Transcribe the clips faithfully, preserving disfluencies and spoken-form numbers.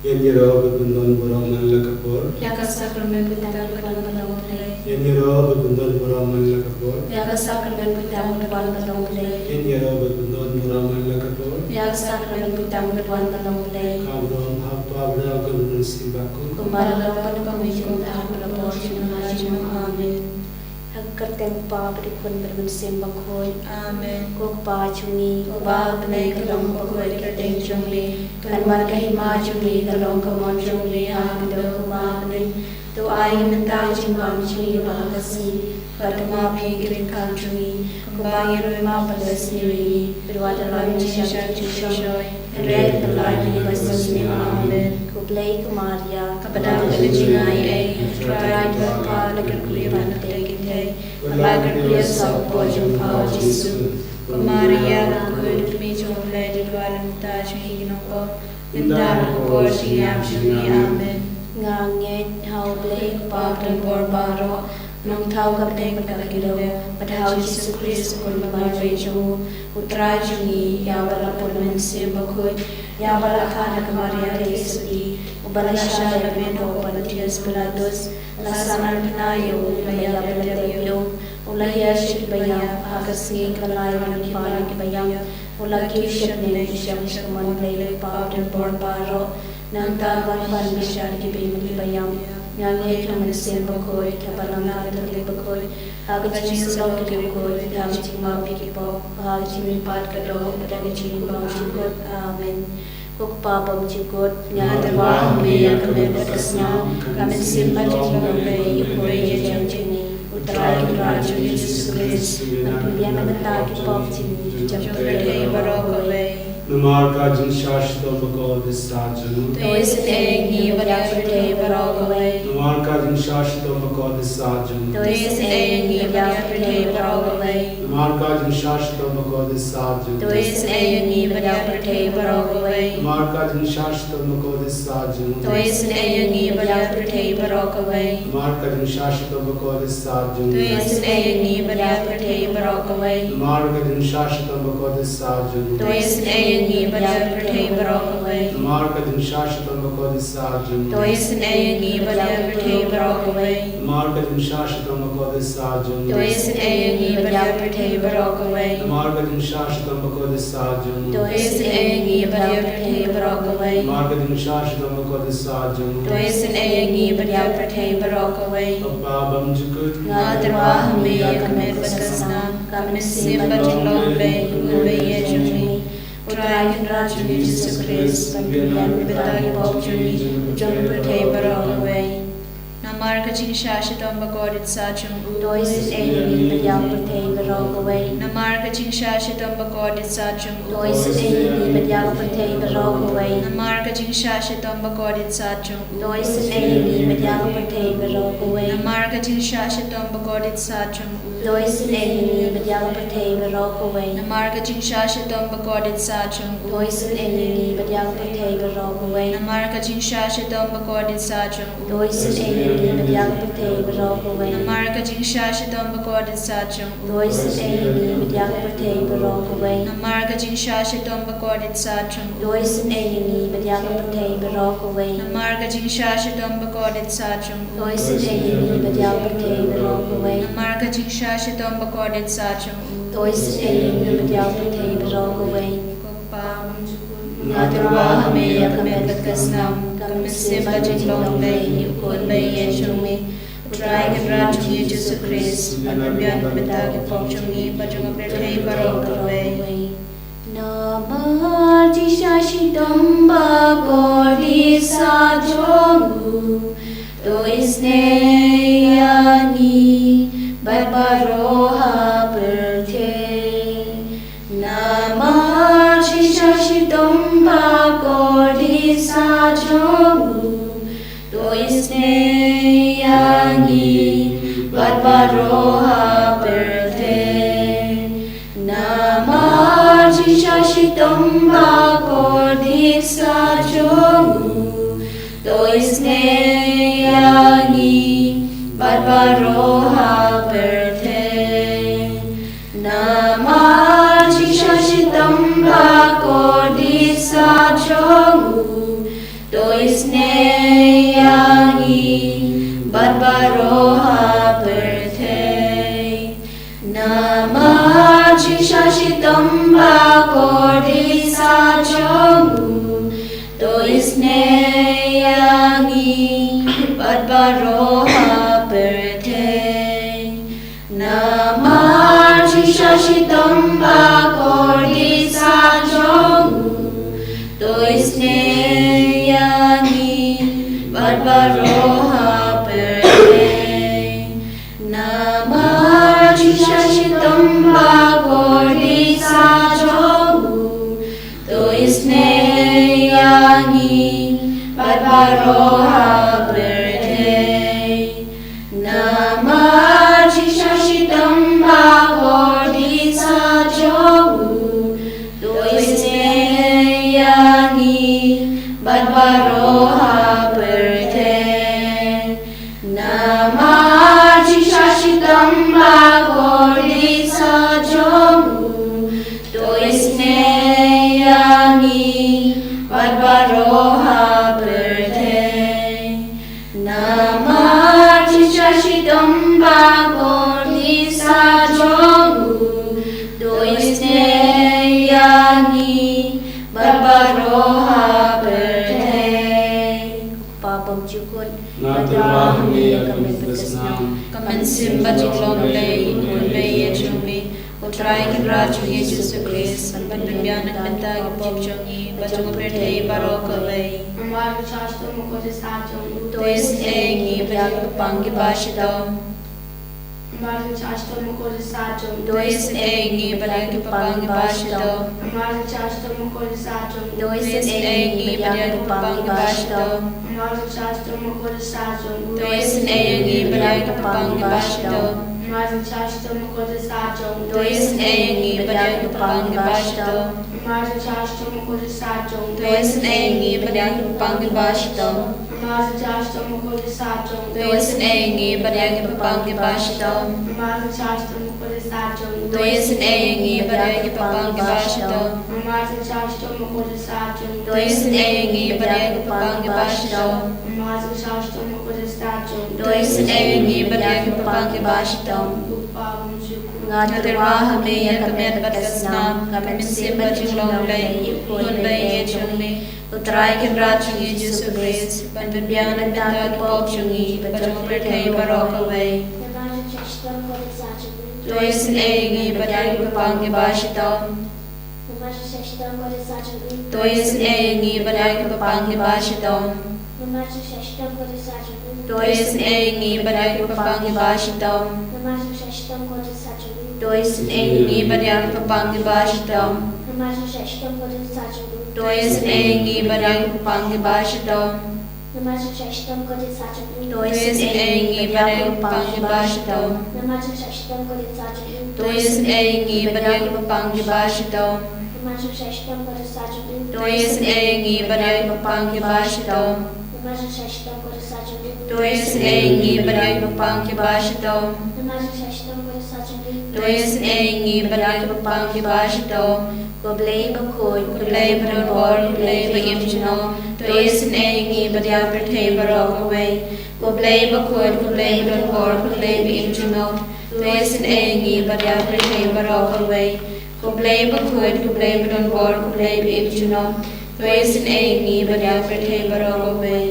Ïa ngi ruh ba pyndonkam baroh man la ka por. Ïa ka sakramen pyndonkam baroh man la ka por. Ïa ngi ruh ba pyndonkam baroh man la ka por. Ïa ka sakramen pyndonkam baroh man la ka por. Ïa ngi ruh ba pyndonkam baroh man la ka por. Ïa ka sakramen pyndonkam baroh man la ka por. Ka don ha ka Kpa bad ha ka Mynsiem Bakhuid. Kumba la long ha ka por, junom ha junom. Amen. Ha ka kyrteng u Kpa bad u Khun bad u Mynsiem Bakhuid. Amen. Ko Kpa jong ngi, uba ha bneng, ka long bakhuid ka kyrteng jong me. Kan wan ka hima jong me, kan long ka mon jong me ha ka kyrteng uba ha bneng. To ai mynta ka jingbam jong ngi ba ha ka sngi. Bad to map ïa ki ryngkat jong ngi, kumba ngi ruh ngi map ïa ki sniew ïa ngi. Bad wat lam jingshai jingshoi. Hynrei to pyllait ngi na ka sngi. Amen. Ko Blei ko Maria, kaba dap da ka jingaiei, U Trai u don bad pha, la kyrkhu ïa phi ha ki kynthei. Bad la kyrkhu ïa u saw ka por jong pha u Jisu. Ko Maria, la kyrkhu ïa phi ha u Blei, to duwai ïa ngi mynta jong ngi ki nongpop. Mynta bad ha ka por jingïap jong ngi. Amen. Nga ngeit ha U Blei u Kpa uba don bor baroh, Nongthaw ka bneng bad ka kynrad, bad ha u Jisu Khrist u Khun ba marwei jong u, U Trai jong ngi, ïa uba la pun Mynsiem Bakhuid, ïa uba la kha na ka Maria Theisotti, uba la shah lehbeiñ ha u Pontius Pilatus, la sah nangta ïa u, la ïap bad la tep ïa u, u la hiar sha ki baïap, ha ka sngi kaba lai na ki paid ki baïap, u la kiew sha bneng, u shong sha ka mon U Blei u Kpa uba don bor baroh. Nangta u wan ban bishar ïa ki baïap. Nga ngeit ha u Mynsiem Bakhuid, ha ka balang Katholik bakhuid, ha ka jingsylloh ïa ki riewkhuid, ha ka jingmap ïa ki pop, ha ka jingmihpat ka doh, bad ha ka jinglong jingkut. Amen. Ko Kpa bymjukut, nga tyrwa ha me ïa ka met bad ka snam, ka mynsiem bad ka jinglong, ïa u khuid ïa jong ngi. U Trai Kynrad jong ngi Jisu Khrist, ban pynbiang na ka bynta ki pop jong ngi, jong ka pyrthei baroh kawei. Namar ka jingshah shitom bakordit satia jong u. To isynei ïa ngi bad ïa ka pyrthei baroh kawei. Namar ka jingshah shitom bakordit satia jong u. To isynei ïa ngi bad ïa ka pyrthei baroh kawei. Namar ka jingshah shitom bakordit satia jong u. To isynei ïa ngi bad ïa ka pyrthei baroh kawei. Namar ka jingshah shitom bakordit satia jong u. To isynei ïa ngi bad ïa ka pyrthei baroh kawei. Namar ka jingshah shitom bakordit satia jong u. To isynei ïa ngi bad ïa ka pyrthei baroh kawei. Namar ka jingshah shitom bakordit satia jong u. To isynei ïa ngi bad ïa ka pyrthei baroh kawei. Namar ka jingshah shitom bakordit satia jong u. To isynei ïa ngi bad ïa ka pyrthei baroh kawei. Namar ka jingshah shitom bakordit satia jong u. To isynei ïa ngi bad ïa ka pyrthei baroh kawei. Namar ka jingshah shitom bakordit satia jong u. To isynei ïa ngi bad ïa ka pyrthei baroh kawei. Namar ka jingshah shitom bakordit satia jong u. To isynei ïa ngi bad ïa ka pyrthei baroh kawei. Ko Kpa bymjukut. Nga tyrwa ha me ïa ka met bad ka snam, ka mynsiem bad ka jinglong, ïa u khuid ba ïeit jong ngi. U Trai Kynrad jong ngi Jisu Khrist, ban pynbiang na ka bynta ki pop jong ngi, jong ka pyrthei baroh kawei. Namar ka jingshah shitom bakordit satia jong u. To isynei ïa ngi bad ïa ka pyrthei baroh kawei. Namar ka jingshah shitom bakordit satia jong u. To isynei ïa ngi bad ïa ka pyrthei baroh kawei. Namar ka jingshah shitom bakordit satia jong u. To isynei ïa ngi bad ïa ka pyrthei baroh kawei. Namar ka jingshah shitom bakordit satia jong u. To isynei ïa ngi bad ïa ka pyrthei baroh kawei. Namar ka jingshah shitom bakordit satia jong u. To isynei ïa ngi bad ïa ka pyrthei baroh kawei. Namar ka jingshah shitom bakordit satia jong u. To isynei ïa ngi bad ïa ka pyrthei baroh kawei. Namar ka jingshah shitom bakordit satia jong u. To isynei ïa ngi bad ïa ka pyrthei baroh kawei. Namar ka jingshah shitom bakordit satia jong u. To isynei ïa ngi bad ïa ka pyrthei baroh kawei. Namar ka jingshah shitom bakordit satia jong u. To isynei ïa ngi bad ïa ka pyrthei baroh kawei. Namar ka jingshah shitom bakordit satia jong u. To isynei ïa ngi bad ïa ka pyrthei baroh kawei. Ko Kpa, nga tyrwa ha me ïa ka met bad ka snam, ka mynsiem bad ka jinglong, ïa u khuid ba ïeit jong me, U Trai Kynrad jong ngi Jisu Khrist, ban pynbiang na ka bynta ki pop jong ngi bad jong ka pyrthei baroh kawei. Namar jingshah shitom bakordit satia jong u, to isynei ïa ngi bad baroh ha pyrthei. Namar jingshah shitom bakordit satia jong u, to isynei ïa ngi bad baroh ha pyrthei. Namar jingshah shitom bakordit satia jong u, to isynei ïa ngi bad baroh ha pyrthei. Namar jingshah shitom bakordit satia jong u, To isynei ïa ngi bad baroh ha pyrthei. Namar jingshisha shitom ba kordit sha jong u. To isynei ïa ngi bad baroh ha pyrthei. Namar jingshisha shitom ba kordit sha jong u. To isynei ïa ngi bad baroh ha pyrthei. Namar jingshisha shitom ba kordit sha jong u. To isynei ïa ngi bad baroh ha pyrthei. Namar jingshisha shitom ba kordit sha jong u. To isynei ïa ngi bad baroh ha pyrthei. Namar jingshisha shitom ba kordit sha jong u. To isynei ïa ngi bad baroh ha pyrthei. Namar jingshisha shitom ba kordit sha jong u. To isynei ïa ngi bad baroh ha pyrthei. Kpa bymjukut. Nga tyrwa ha me ïa ka met bad ka snam, ka mynsiem bad jinglong Blei, un ïa jong me. U Trai Kynrad jong ngi Jisu Khrist, un pynbiang na ka bynta ki pop jong ngi bad jong ka pyrthei baroh kawei. Namar ka jingshisha shitom ba kordit sha jong u. To isynei ïa ngi bad ïa ki kyrpang kiba shitom. Namar ka jingshisha shitom ba kordit sha jong u. To isynei ïa ngi bad ïa ki kyrpang kiba shitom. Namar ka jingshisha shitom ba kordit sha jong u. To isynei ïa ngi bad ïa ki kyrpang kiba shitom. Namar ka jingshisha shitom ba kordit sha jong u. To isynei ïa ngi bad ïa ki kyrpang kiba shitom. Namar ka jingshisha shitom ba kordit sha jong u. To isynei ïa ngi bad ïa ki kyrpang kiba shitom. Namar ka jingshisha shitom ba kordit sha jong u. To isynei ïa ngi bad ïa ki kyrpang kiba shitom. Namar ka jingshisha shitom ba kordit sha jong u. To isynei ïa ngi bad ïa ki kyrpang kiba shitom. Namar ka jingshisha shitom ba kordit sha jong u. To isynei ïa ngi bad ïa ki kyrpang kiba shitom. Namar ka jingshisha shitom ba kordit sha jong u. To isynei ïa ngi bad ïa ki kyrpang kiba shitom. Namar ka jingshisha shitom ba kordit sha jong u. To isynei ïa ngi bad ïa ki kyrpang kiba shitom. Kpa bymjukut. Nga tyrwa ha me ïa ka met bad ka snam, ka mynsiem bad jinglong Blei, un ïa jong me. U Trai Kynrad jong ngi Jisu Khrist, un pynbiang na ka bynta ki pop jong ngi bad jong ka pyrthei baroh kawei. Namar ka jingshisha shitom ba kordit sha jong u. To isynei ïa ngi bad ïa ki kyrpang kiba shitom. Namar ka jingshisha shitom ba kordit sha jong u. To isynei ïa ngi bad ïa ki kyrpang kiba shitom. Namar ka jingshisha shitom ba kordit sha jong u. To isynei ïa ngi bad ïa ki kyrpang kiba shitom. Namar ka jingshisha shitom ba kordit sha jong u. To isynei ïa ngi bad ïa ki kyrpang kiba shitom. Namar ka jingshisha shitom ba kordit sha jong u. To isynei ïa ngi bad ïa ki kyrpang kiba shitom. Namar ka jingshisha shitom ba kordit sha jong u. To isynei ïa ngi bad ïa ki kyrpang kiba shitom. Namar ka jingshisha shitom ba kordit sha jong u. To isynei ïa ngi bad ïa ki kyrpang kiba shitom. Namar ka jingshisha shitom ba kordit sha jong u. To isynei ïa ngi bad ïa ki kyrpang kiba shitom. Namar ka jingshisha shitom ba kordit sha jong u. To isynei ïa ngi bad ïa ki kyrpang kiba shitom. Namar ka jingshisha shitom ba kordit sha jong u. To isynei ïa ngi bad ïa ki kyrpang kiba shitom. Ko Blei bakhuid, ko Blei badonbor, ko Blei ba im junom. To isynei ïa ngi bad ïa ka pyrthei baroh kawei. Ko Blei bakhuid, ko Blei badonbor, ko Blei ba im junom. To isynei ïa ngi bad ïa ka pyrthei baroh kawei. Ko Blei bakhuid, ko Blei badonbor, ko Blei ba im junom. To isynei ïa ngi bad ïa ka pyrthei baroh kawei.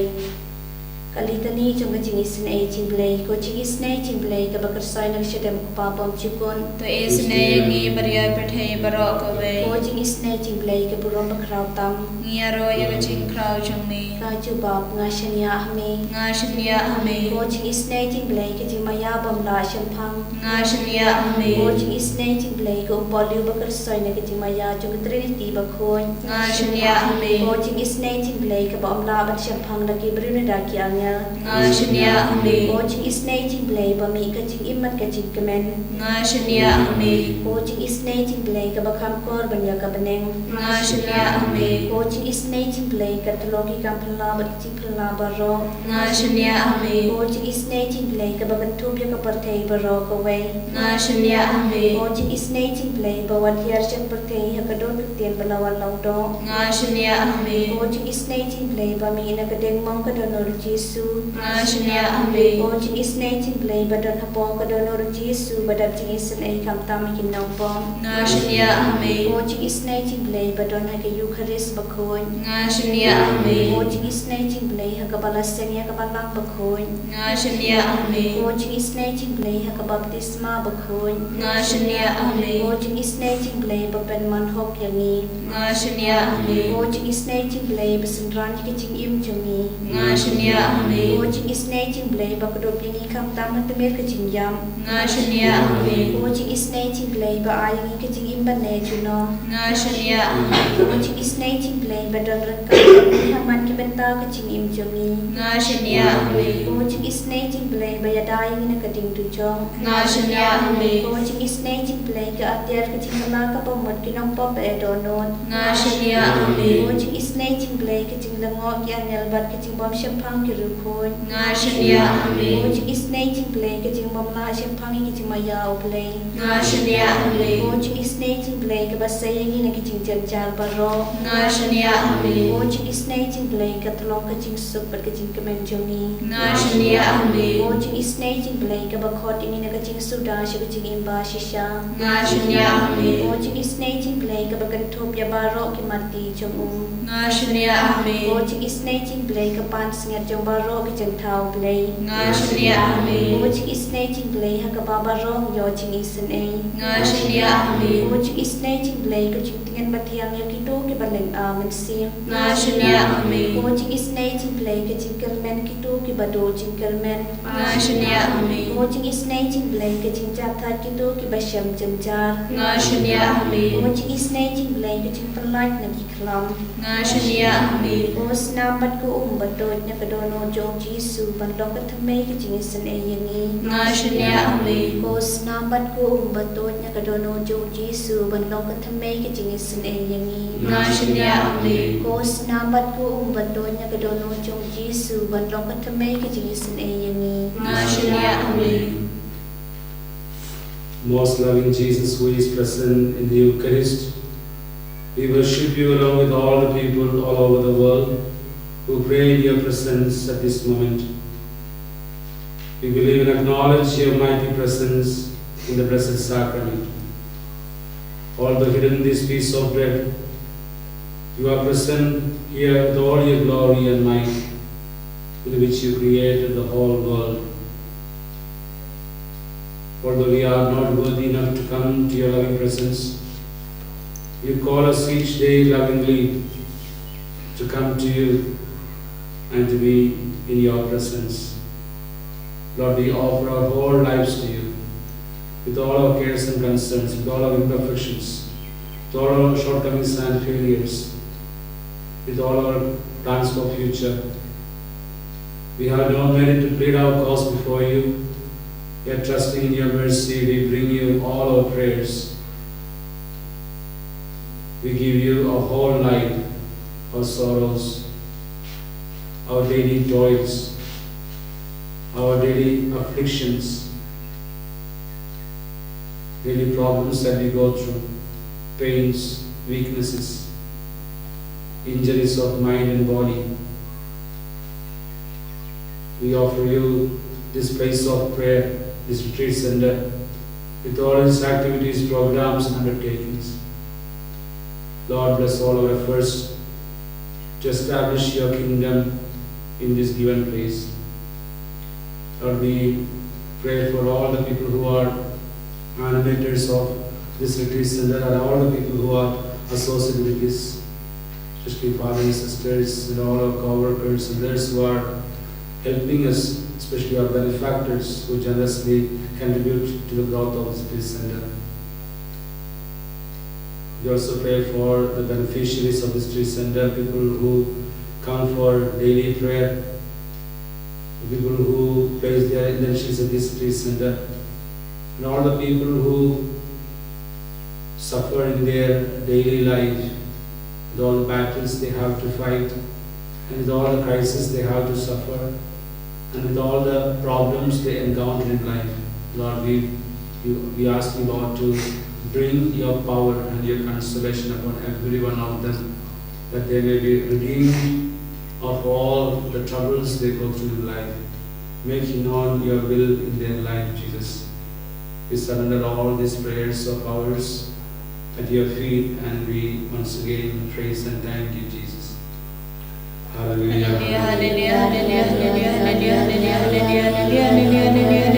Ka Litani jong ka jingisynei jong u Blei. Ko jingisynei jong u Blei kaba kyrsoi na ka shadem u Kpa bymjukut. To isynei ïa ngi bad ïa ka pyrthei baroh kawei. Ko jingisynei jong u Blei ka burom bakhraw tam. Ngi ïaroh ïa ka jingkhraw jong me. Ka jubab, nga shaniah ha me. Nga shaniah ha me. Ko jingisynei jong u Blei ka jingmaïa bym lah shemphang. Nga shaniah ha me. Ko jingisynei jong u Blei ka umpohliew ba kyrsoi na ka jingmaïa jong ka Trinity bakhuid. Nga shaniah ha me. Ko jingisynei jong u Blei kaba ym lah ban shemphang da ki briew ne da ki angel. Nga shaniah ha me. Ko jingisynei jong U Blei ba mih ka jingim bad ka jingkmen. Nga shaniah ha me. Ko jingisynei jong U Blei kaba kham kor ban ïa ka bneng. Nga shaniah ha me. Ko jingisynei jong U Blei ka tyllong ki kam phylla bad ki jingphylla baroh. Nga shaniah ha me. Ko jingisynei jong U Blei kaba kynthup ïa ka pyrthei baroh kawei. Nga shaniah ha me. Ko jingisynei jong U Blei ba wad ïar sha ka pyrthei ha ka dur ka ktien ba la wan long doh. Nga shaniah ha me. Ko jingisynei jong U Blei ba mih na ka diengmong ka dohnud U Jisu. Nga shaniah ha me. Ko jingisynei jong U Blei ba don hapoh ka dohnud U Jisu ba dap jingisynei khamtam ïa ki nongpop. Nga shaniah ha me. Ko jingisynei jong U Blei ba don ha ka Eukharist bakhuid. Nga shaniah ha me. Ko jingisynei jong U Blei ha kaba la seng ïa ka Balang bakhuid. Nga shaniah ha me. Ko jingisynei jong U Blei ha ka baptisma bakhuid. Nga shaniah ha me. Ko jingisynei jong U Blei ba pynman hok ïa ngi. Nga shaniah ha me. Ko jingisynei jong U Blei ba synran ïa ka jingim jong ngi. Nga shaniah ha me. Ko jingisynei jong U Blei ba kdup ïa ngi khamtam ha tmier ka jingïap. Nga shaniah ha me. Ko jingisynei jong U Blei ba ai ïa ngi ka jingim ban leh junom. Nga shaniah ha me. Ko jingisynei jong U Blei ba don ryngkat bad ngi ha man ki bynta ka jingim jong ngi. Nga shaniah ha me. Ko jingisynei jong U Blei ba ïada ïa ngi na ka ding dujok. Nga shaniah ha me. Ko jingisynei jong U Blei ka atiar ka jingkylla kaba mut ki nongpop ba eh dohnud. Nga shaniah ha me. Ko jingisynei jong U Blei ka jinglyngngoh ki angel bad ka jingbym shemphang ki riewkhuid. Nga shaniah ha me. Ko jingisynei jong U Blei ka jingbym lah shemphang ïa ka jingmaïa U Blei. Nga shaniah ha me. Ko jingisynei jong U Blei kaba sei ïa ngi na ki jingjynjar baroh. Nga shaniah ha me. Ko jingisynei jong U Blei ka tyllong ka jingsuk bad ka jingkmen jong ngi. Nga shaniah ha me. Ko jingisynei jong U Blei kaba khot ïa ngi na ka jingsuda sha ka jingim ba shisha. Nga shaniah ha me. Ko jingisynei jong U Blei kaba kynthup ïa baroh ki marti jong u. Nga shaniah ha me. Ko jingisynei jong U Blei ka pansngiat jong baroh ki jingthaw Blei. Nga shaniah ha me. Ko jingisynei jong U Blei ha kaba baroh ïoh jingisynei. Nga shaniah ha me. Ko jingisynei jong U Blei ka jingtngen bathiang ïa kito kiba lynga mynsiem. Nga shaniah ha me. Ko jingisynei jong U Blei ka jingkyrmen kito kiba duh jingkyrmen. Nga shaniah ha me. Ko jingisynei jong U Blei ka jingjahthait kito kiba shem jynjar. Nga shaniah ha me. Ko jingisynei jong U Blei ka jingpyllait na ki khlam. Nga shaniah ha me. Ko snam bad ko um ba tuid na ka dohnud jong U Jisu ban long ka thymmei ka jingisynei ïa ngi. Nga shaniah ha me. Ko snam bad ko um ba tuid na ka dohnud jong U Jisu ban long ka thymmei ka jingisynei ïa ngi. Nga shaniah ha me. Ko snam bad ko um ba tuid na ka dohnud jong U Jisu ban long ka thymmei ka jingisynei ïa ngi. Nga shaniah ha me. Most loving Jesus, who is present in the Eucharist, we worship you along with all the people all over the world who pray in your presence at this moment. We believe and acknowledge your mighty presence in the Blessed Sacrament. Although hidden in this piece of bread, you are present here with all your glory and might, with which you created the whole world. Although we are not worthy enough to come to your loving presence, you call us each day lovingly to come to you and to be in your presence. Lord, we offer our whole lives to you, with all our cares and concerns, with all our imperfections, with all our shortcomings and failures, with all our plans for future. We have no merit to plead our cause before you, yet trusting in your mercy, we bring you all our prayers. We give you our whole life, our sorrows, our daily toils, our daily afflictions, daily problems that we go through, pains, weaknesses, injuries of mind and body. We offer you this place of prayer, this retreat center, with all its activities, programs, and undertakings. Lord, bless all our efforts to establish your kingdom in this given place. Lord, we pray for all the people who are animators of this retreat center and all the people who are associated with this, especially fathers and sisters and all our co-workers and others who are helping us, especially our benefactors who generously contribute to the growth of this retreat center. We also pray for the beneficiaries of this retreat center, people who come for daily prayer, people who place their intentions at this retreat center, and all the people who suffer in their daily life, with all the battles they have to fight, and with all the crises they have to suffer, and with all the problems they encounter in life. Lord, we, you, we ask you, Lord, to bring your power and your consolation upon every one of them, that they may be redeemed of all the troubles they go through in life. Make known your will in their life, Jesus. We surrender all these prayers of ours at your feet, and we once again praise and thank you, Jesus. Hallelujah. Hallelujah, hallelujah, hallelujah, hallelujah, hallelujah.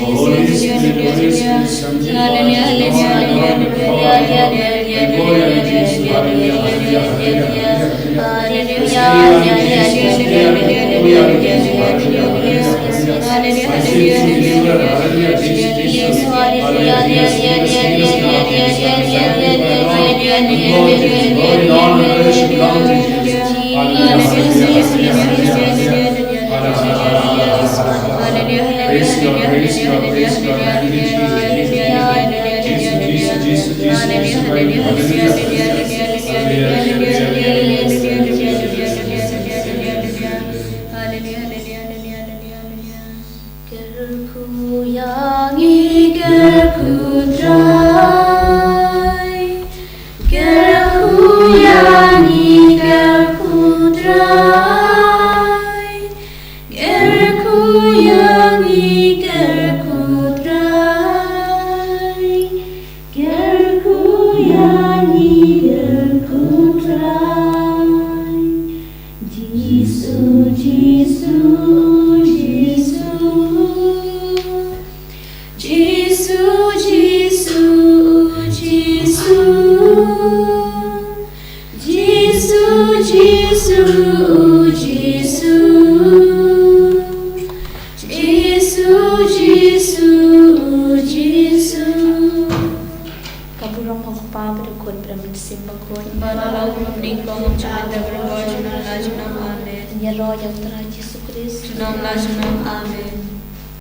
Holy Spirit, Holy Spirit, Sanctify us, Lord, Lord, Lord, Lord. Glory to Jesus. Hallelujah, hallelujah, hallelujah, hallelujah. Praise God, praise God, praise God. Thank you, Jesus. Jesus, Jesus, Jesus, Jesus, hallelujah. Hallelujah, hallelujah, hallelujah. Kyrkhu ïa ngi, kyrkhu Trai. Kyrkhu ïa ngi, kyrkhu Trai. Kyrkhu ïa ngi, kyrkhu Trai. Kyrkhu ïa ngi, kyrkhu Trai. Jisu, Jisu, Jisu. Jisu, Jisu, Jisu. Jisu, Jisu, Jisu. Jisu, Jisu, Jisu. Ka burom ha u Kpa bad u Khun bad u Mynsiem Bakhuid. Ba la long kumba nyngkong, kumba mynta bad baroh junom la junom. Amen. Ngin ïaroh ïa u Trai Jisu Khrist. Junom la junom. Amen.